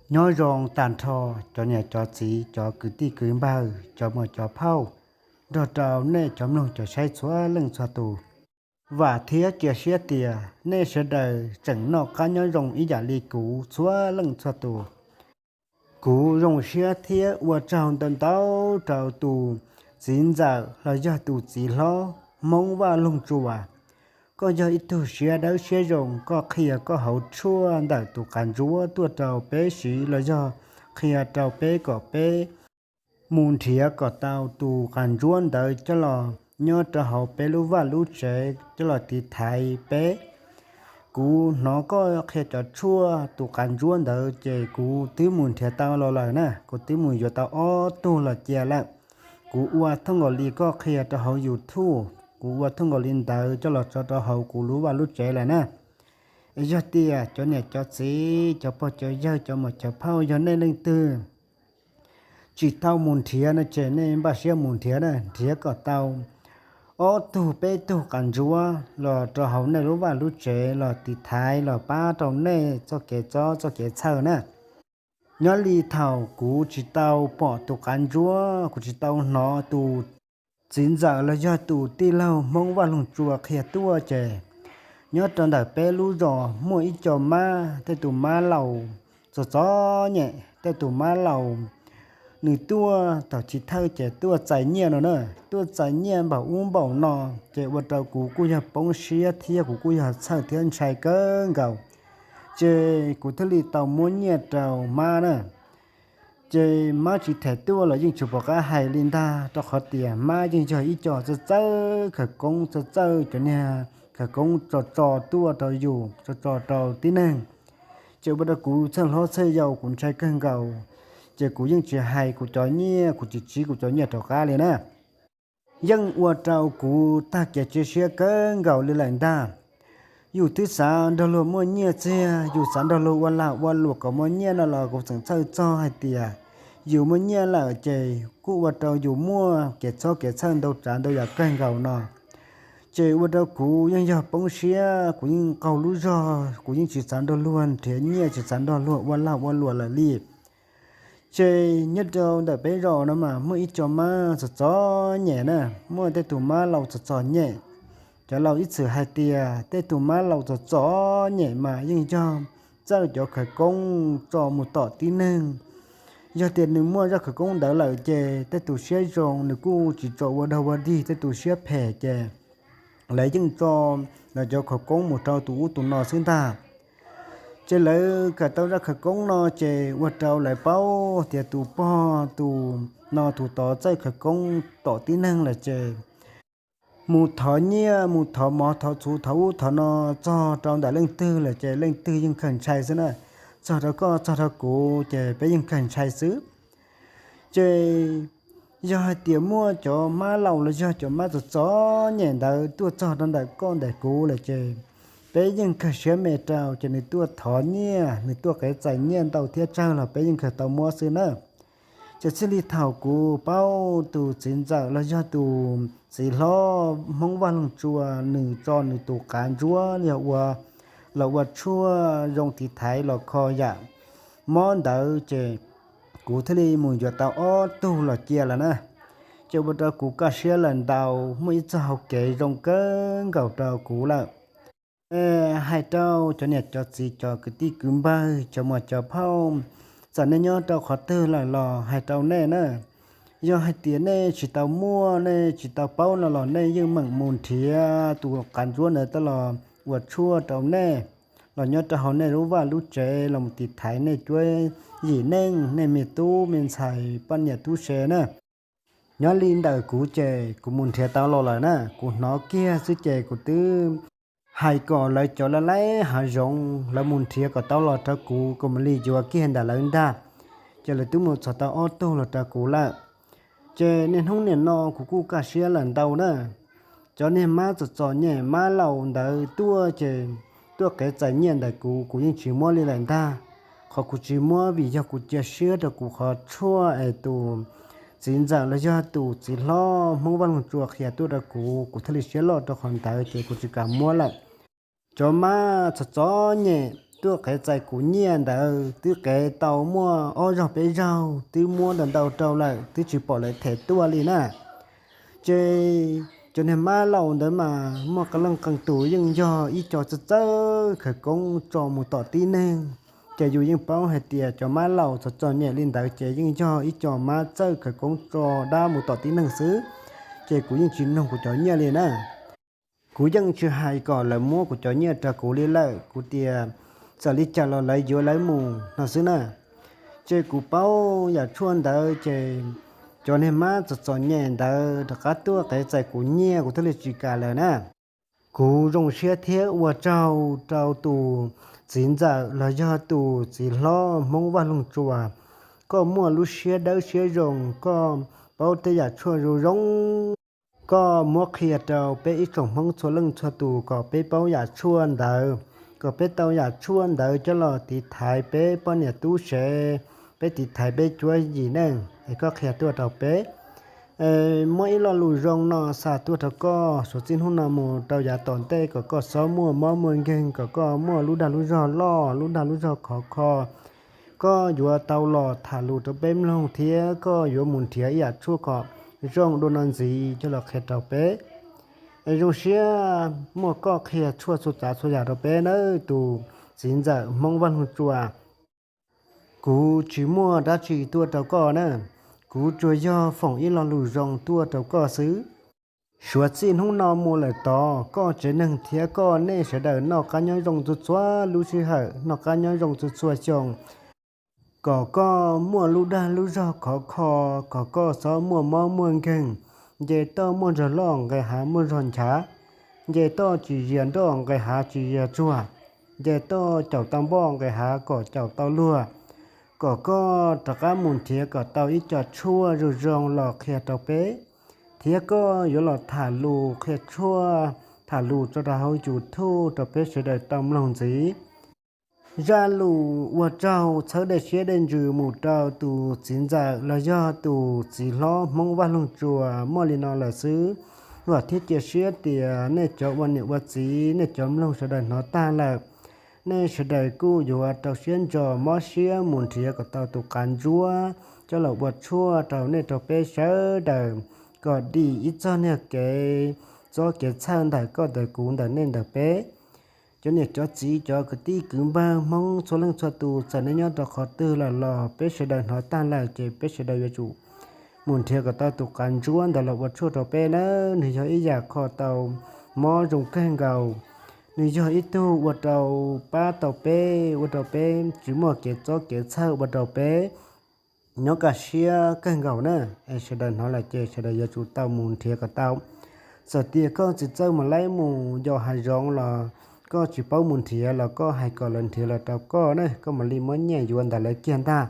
Nyob zoo tag nrho cov niam cov txiv, cov kwv tij kwv npawg, cov muam cov phauj, nrog rau nej cov mloog cov saib txhua leej txhua tus. Vam thiab cia siab tias nej sawv daws tseem noj qab nyob zoo ib yam li kuv txhua leej txhua tus. Kuv zoo siab thiab ua tsaug ntau ntau rau tus txiv ntxawm los yog tus txiv hlob Hmoob Vaj Loog Tsua. Koj yog ib tug siab dawb siab zoo, koj qhia koj hauv tshuaj ntawm tus qav ntsuab tuaj rau peb siv los yog qhia rau peb kom peb mus nrhiav kom tau tus qav ntsuab ntawd coj los nyob rau hauv peb lub vaj lub tsev coj los tiv thaiv peb. Kuv hnov koj qhia cov tshuaj tus qav ntsuab ntawd ces kuv twb mus nrhiav tau los lawm na, kuv twb mus yuav tau ob tug los cia lawm. Kuv ua thooj nkaus li koj qhia rau hauv YouTube, kuv ua thooj nkaus li ntawd coj los tso rau hauv kuv lub vaj lub tsev lawm na. Es yog tias cov niam cov txiv, cov pog cov yawg, cov muam cov phauj, yog nej leej twg tsis tau mus nrhiav no ces nej npaj siab mus nrhiav na, nrhiav kom tau ob tug peb tug qav ntsuab los rau hauv nej lub vaj lub tsev los tiv thaiv los pab rau nej txoj kev txob txoj kev txhawj na. Nyob li thaum kuv tsis tau pom tus qav ntsuab, kuv tsis tau hnov tus txiv ntxawm los yog tus tij laug Hmoob Vaj Loog Tsua qhia tuaj ces nyob rau ntawm peb lub zos muaj ib co mab, tej tus mab laus txom txom nyem, tej tus mab laus nws tuaj thaum chiv thawj ces tuaj txais nyiaj no na, tuaj txais nyiaj npaum ub npaum no, ces ua rau kuv kuj yog poob siab thiab kuv kuj yog txhawj thiab ntshai kawg nkaus. Ces kuv thiaj li tau muab nyiaj rau mab na. Ces mab tsis them tuaj los yeej tsis pom qab hais li ntag, rau qhov tias mab yeej yog ib co txawj txawj khawv koob, txawj txawj cov niag khawv koob tso tso tuaj rau yus, tso tso rau tib neeg. Ces ua rau kuv txhawj hlob txhawj yau, kuv ntshai kawg nkaus. Ces kuv yeej tsis hais kuv cov nyiaj, kuv tsis tsiv kuv cov nyiaj rov qab li na. Yeej ua rau kuv tag kev cia siab kawg nkaus li lawm ntag. Yus twb xav nrog luag muaj nyiaj txiag, yus xav nrog luag ua lag ua luam kom muaj nyiaj no los kuv tseem txhawj txog hais tias yus muaj nyiaj lawm ces kuj ua rau yus muaj kev txob kev txhawj ntau tsav ntau yam kawg nkaus no. Ces ua rau kuv yeej yog poob siab, kuv yeej qaug lub zog, kuv yeej tsis xav nrog luag nrhiav nyiaj, tsis xav nrog luag ua lag ua luam lawm li. Ces nyob rau ntawm peb zos no mas muaj ib co mab txom txom nyem na, muaj tej tus mab laus txom txom nyem. Cov laus ib txwm hais tias tej tus mab laus txom txom nyem mas yeej yog txawj cov khawv koob tso mus tom tib neeg. Yog tias nws muaj zaj khawv koob ntawd lawm ces tej tus siab zoo nws kuj tsis tso ua dog ua dig, tej tus siab phem ces lawv yeej tso lawv cov khawv koob mus rau tus ub tus no xwb ntag. Ces lawv kawm tau zaj khawv koob no ces ua rau lawv paub tias tus pog tus no tus tod txawj khawv koob tom tib neeg lawm ces mus thov nyiaj, mus thov mov, thov txhuv, thov ub thov no txog rau ntawm leej twg lawm ces leej twg yeej khaws ntshai xwb na. Txog rau koj, txog rau kuv ces peb yeej khaws ntshai xwb. Ces yog hais tias muaj cov mab laus los yog cov mab txom txom nyem ntawd tuaj txog rau ntawm koj ntawm kuv lawm ces peb yeej kawg siab me rau, ces nws tuaj thov nyiaj, nws tuaj qev txais nyiaj ntau thiab tsawg los peb yeej kawg tau muab xwb na. Ces txij li thaum kuv paub tus txiv ntxawm los yog tus txiv hlob Hmoob Vaj Loog Tsua nws tso nws tus qav ntsuab yog ua, los ua tshuaj zoo tiv thaiv los kho yam mob ntawd ces kuv thiaj li mus yuav tau ob tug los cia lawm na. Ces ua rau kuv kaj siab lawm ntau, muaj ib txoj hau kev zoo kawg nkaus rau kuv lawm. Hais rau cov niam cov txiv, cov kwv tij kwv npawg, cov muam cov phauj, txawm nej nyob rau qhov twg lawm los hais rau nej na, yog hais tias nej tsis tau muaj, nej tsis tau paub no los nej yeej meem mus nrhiav tus qav ntsuab ntawd tau los ua tshuaj rau nej, los nyob rau hauv nej lub vaj lub tsev los mus tiv thaiv nej cuab yim neej, nej me tub me ntxhais, poj niam tub se na. Nyob li ntawm kuv ces kuv mus nrhiav tau los lawm na, kuv hnov kiag xwb ces kuv twb hais kom lawv cov laib laib hav zoov lawv mus nrhiav kom tau los rau kuv, kuv mam li yuav kiag ntawm lawv ntag. Ces lawv twb mus txhom tau ob tug los rau kuv lawm. Ces niaj hnub niam no kuv kuj kaj siab lawm ntau na. Cov niag mab txom txom nyem mab laus ntawd tuaj ces tuaj qev txais nyiaj ntawm kuv, kuv yeej tsis muab li lawm ntag. Qhov kuv tsis muab vim yog kuv cia siab rau kuv qhov tshuaj es tus txiv ntxawm los yog tus txiv hlob Hmoob Vaj Loog Tsua qhia tuaj rau kuv, kuv thiaj li siab loj rau qhov ntawd ces kuv tsis kam muab lawm. Cov mab txom txom nyem tuaj qev txais kuv nyiaj ntawd twb qev tau muaj ob zaug peb zaug, twb muab ntau ntau rau lawm, twb tsis pom lawv them tuaj li na. Ces cov niag mab laus ntawd mas muaj qee leej qee tus yeej yog ib co txawj txawj khawv koob tso mus tom tib neeg. Ces yus yeej paub hais tias cov mab laus txom txom nyem li ntawd ces yeej yog ib co mab txawj khawv koob tso dab mus tom tib neeg xwb. Ces kuv yeej tsis nug kuv cov nyiaj li na. Kuv yeej tsis hais kom lawv muab kuv cov nyiaj rau kuv li lawm, kuv tias txawm li cas los lawv yuav lawv mus no xwb na. Ces kuv paub yam tshuaj ntawd ces cov niag mab txom txom nyem ntawd rov qab tuaj qev txais kuv nyiaj, kuv thiaj li tsis kam lawm na. Kuv zoo siab thiab ua tsaug rau tus txiv ntxawm los yog tus txiv hlob Hmoob Vaj Loog Tsua. Koj muaj lub siab dawb siab zoo, koj paub tej yam tshuaj zoo zoo, koj muab qhia rau peb ib tsoom Hmoob txhua leej txhua tus kom peb paub yam tshuaj ntawd, kom peb tau yam tshuaj ntawd coj los tiv thaiv peb poj niam tub sev, peb tiv thaiv peb cuab yim neej es koj qhia tuaj rau peb. Muab ib lo lus zoo no xa tuaj rau koj, suav txij hnub no mus rau yav tom ntej kom koj txhob muaj mob muaj nkeeg, kom koj muaj lub dag lub zog loj, lub dag lub zog khov kho. Koj yuav tau los tham lus rau peb mloog thiab koj yuav mus nrhiav ib yam tshuaj kom zoo dua no ntxiv coj los qhia rau peb. Es zoo siab muaj koj qhia tshuaj txhua tsav txhua yam rau peb nawb tus txiv ntxawm Hmoob Vaj Loog Tsua. Kuv tsis muaj dab tsi tuaj rau koj na, kuv tsuas yog foom ib lo lus zoo tuaj rau koj xwb. Suav txij hnub no mus lawm tod, koj tsev neeg thiab koj nej sawv daws noj qab nyob zoo txhua txhua lub sij hawm, noj qab nyob zoo txhua txhua xyoo. Kom koj muaj lub dag lub zog khov kho, kom koj txhob muaj mob muaj nkeeg, nce toj muaj nrog loj, nqes hav muaj nrog nchav, nce toj tsis zias nroj, nqes hav tsis zias tsuag, nce toj caum tau npoj, nqes hav kom caum tau luag. Kom koj rov qab mus nrhiav kom tau ib co tshuaj zoo zoo los qhia rau peb, thiab koj yuav los tham lus qhia tshuaj, tham lus tso rau hauv YouTube rau peb sawv daws tau mloog ntxiv. Zaj lus ua tsaug txhawb dej siab dej ntsws mus rau tus txiv ntxawm los yog tus txiv hlob Hmoob Vaj Loog Tsua muaj li no lawm xwb. Vam thiab cia siab tias nej cov ua niam ua txiv, nej cov mloog sawv daws hnov tag lawm, nej sawv daws kuj yuav rau siab ntso mob siab mus nrhiav kom tau tus qav ntsuab coj los ua tshuaj rau nej rau peb sawv daws, kom dim ib txog niag kev txob kev txhawj ntawm koj ntawm kuv ntawm nej ntawm peb. Cov niam cov txiv cov kwv tij kwv npawg Hmoob txhua leej txhua tus, txawm nej nyob rau qhov twg lawm los peb sawv daws hnov tag lawm ces peb sawv daws yuav tsum mus nrhiav kom tau tus qav ntsuab ntawd los ua tshuaj rau peb nawb. Nws yog ib yam kho tau mob zoo kawg nkaus, nws yog ib tug ua rau pab tau peb, ua rau peb tsis muaj kev txob kev txhawj, ua rau peb nyob kaj siab kawg nkaus na. Es sawv daws hnov lawm ces sawv daws yuav tsum tau mus nrhiav kom tau. Txawm tias koj tsis txawj mus laib mus yos hav zoov los koj tsis paub mus nrhiav los koj hais kom lawv nrhiav los rau koj na, koj mam li muab nyiaj yuav ntawm lawv kiag ntag.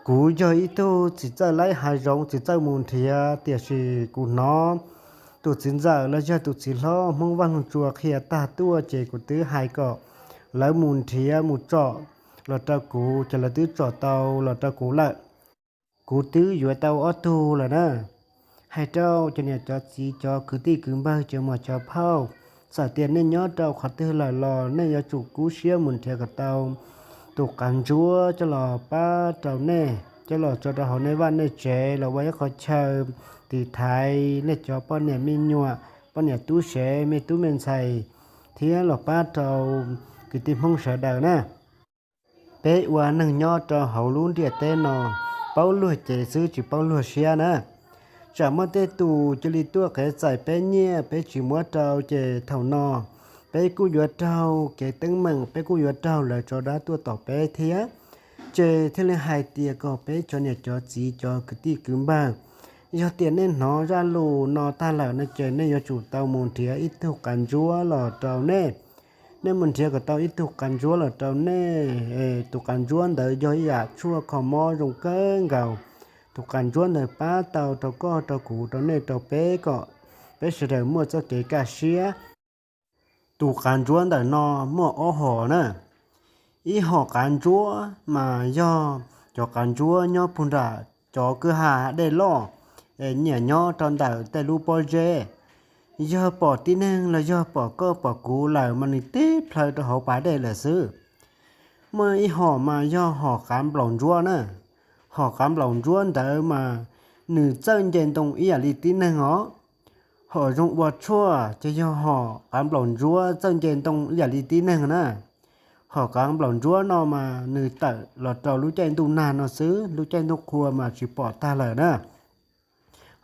Kuv yog ib tug tsis txawj laib hav zoov tsis txawj mus nrhiav, tiam sis kuv hnov tus txiv ntxawm los yog tus txiv hlob Hmoob Vaj Loog Tsua qhia tag tuaj ces kuv twb hais kom lawv mus nrhiav mus tsom los rau kuv, ces lawv twb tsom tau los rau kuv lawm. Kuv twb yuav tau ob tug lawm na. Hais rau cov niam cov txiv cov kwv tij kwv npawg cov muam cov phauj, txawm tias nej nyob rau qhov twg lawm los nej yuav tsum kub siab mus nrhiav kom tau tus qav ntsuab coj los pab rau nej, coj los tso rau hauv nej vaj nej tsev los ua ib qho chaw tiv thaiv nej cov poj niam me nyuam, poj niam tub sev, me tub me ntxhais, thiab los pab rau kwv tij Hmoob sawv daws na. Peb ua neeg nyob rau hauv lub ntiaj teb no, paub luag cev xwb tsis paub luag siab na. Tsam muaj tej tus cia li tuaj qev txais peb nyiaj peb tsis muab rau ces thaum no peb kuj yuav raug kev teeb meem, peb kuj yuav raug lawv tso dab tuaj tom peb thiab. Ces thiaj li hais tias kom peb cov niam cov txiv cov kwv tij kwv npawg, yog tias nej hnov zaj lus no tag lawm no ces nej yuav tsum tau mus nrhiav ib tug qav ntsuab los rau nej. Nej mus nrhiav kom tau ib tug qav ntsuab los rau nej. Tus qav ntsuab ntawd yog ib yam tshuaj kho mob zoo kawg nkaus. Tus qav ntsuab ntawd pab tau rau koj rau kuv rau nej rau peb kom peb sawv daws muaj txoj kev kaj siab. Tus qav ntsuab ntawm no muaj ob hom na. Ib hom qav ntsuab mas yog cov qav ntsuab nyob puag nram cov kwj ha dej loj, nyiam nyob rau ntawm tej lub pob zeb. Yog pom tib neeg los yog pom koj pom kuv lawm mas nws tib plhaw rau hauv pas dej lawm xwb. Muaj ib hom mas yog hom qav nplaum ntsuab na. Hom qav nplaum ntsuab ntawd mas nws txawj nce ntoo ib yam li tib neeg os. Hom zoo ua tshuaj ces yog hom qav nplaum ntsuab txawj nce ntoo ib yam li tib neeg na. Hom qav nplaum ntsuab no mas nws tawm los rau lub caij ntuj nag no xwb, lub caij ntuj qhua mas tsis pom tag lawm na.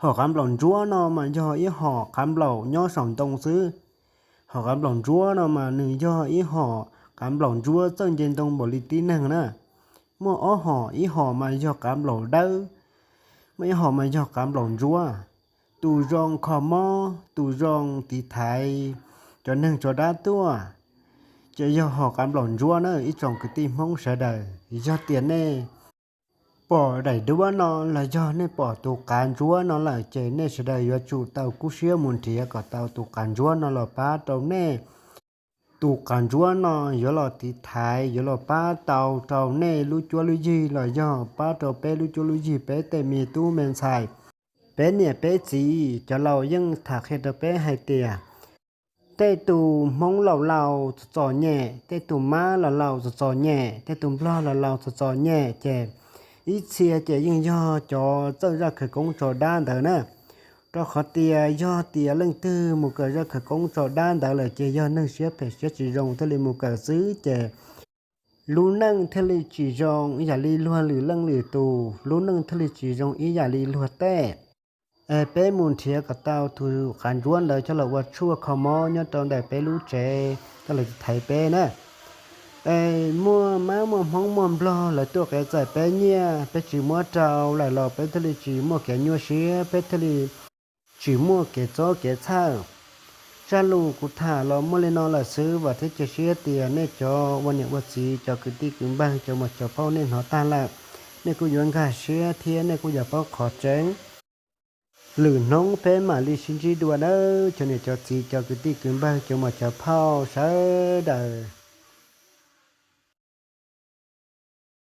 Hom qav nplaum ntsuab no mas yog ib hom qav nplaum nyob saum ntoo xwb. Hom qav nplaum ntsuab no mas nws yog ib hom qav nplaum ntsuab txawj nce ntoo npaum li tib neeg na. Muaj ob hom, ib hom mas yog qav nplaum dawb, muaj ib hom mas yog qav nplaum ntsuab. Tus zoo kho mob, tus zoo tiv thaiv cov neeg tso dab tuaj, ces yog hom qav nplaum ntsuab na ib tsoom kwv tij Hmoob sawv daws. Yog tias nej pom daim duab no los yog nej pom tus qav ntsuab no lawm ces nej sawv daws yuav tsum tau kub siab mus nrhiav kom tau tus qav ntsuab no los pab rau nej. Tus qav ntsuab no yuav los tiv thaiv, yuav los pab tau rau nej lub cuab lub yig los yog pab rau peb lub cuab lub yig peb tej me tub me ntxhais, peb niam peb txiv. Cov laus yeej tham qhia rau peb hais tias tej tus Hmoob laus laus txom txom nyem, tej tus Mab laus laus txom txom nyem, tej tus Nplog laus laus txom txom nyem ces ib txhia ces yeej yog cov txawj zaj khawv koob tso dab ntawd na. Rau qhov tias yog tias leej twg mus kawm zaj khawv koob tso dab ntawd lawm ces yog neeg siab phem siab tsis zoo thiaj li mus kawm xwb ces lub neej thiaj li tsis zoo ib yam li luag lwm leej lwm tus, lub neej thiaj li tsis zoo ib yam li luag tej. Es peb mus nrhiav kom tau tus qav ntsuab ntawd coj los ua tshuaj kho mob nyob rau ntawm peb lub tsev coj los thaiv peb na. Es muaj Mab muaj Hmoob muaj Nplog lawv tuaj kev txais peb nyiaj, peb tsis muab rau lawm los peb thiaj li tsis muaj kev nyuaj siab, peb thiaj li tsis muaj kev txob kev txhawj. Zaj lus kuv tham los muaj li no lawm xwb, vam thiab cia siab tias nej cov ua niam ua txiv, cov kwv tij kwv npawg, cov muam cov phauj nej hnov tag lawm, nej kuj yuav nkag siab thiab nej kuj yuav paub qhov tseeb. Lwm hnub peb mam li sib ntsib dua nawb cov niam cov txiv, cov kwv tij kwv npawg, cov muam cov phauj sawv daws.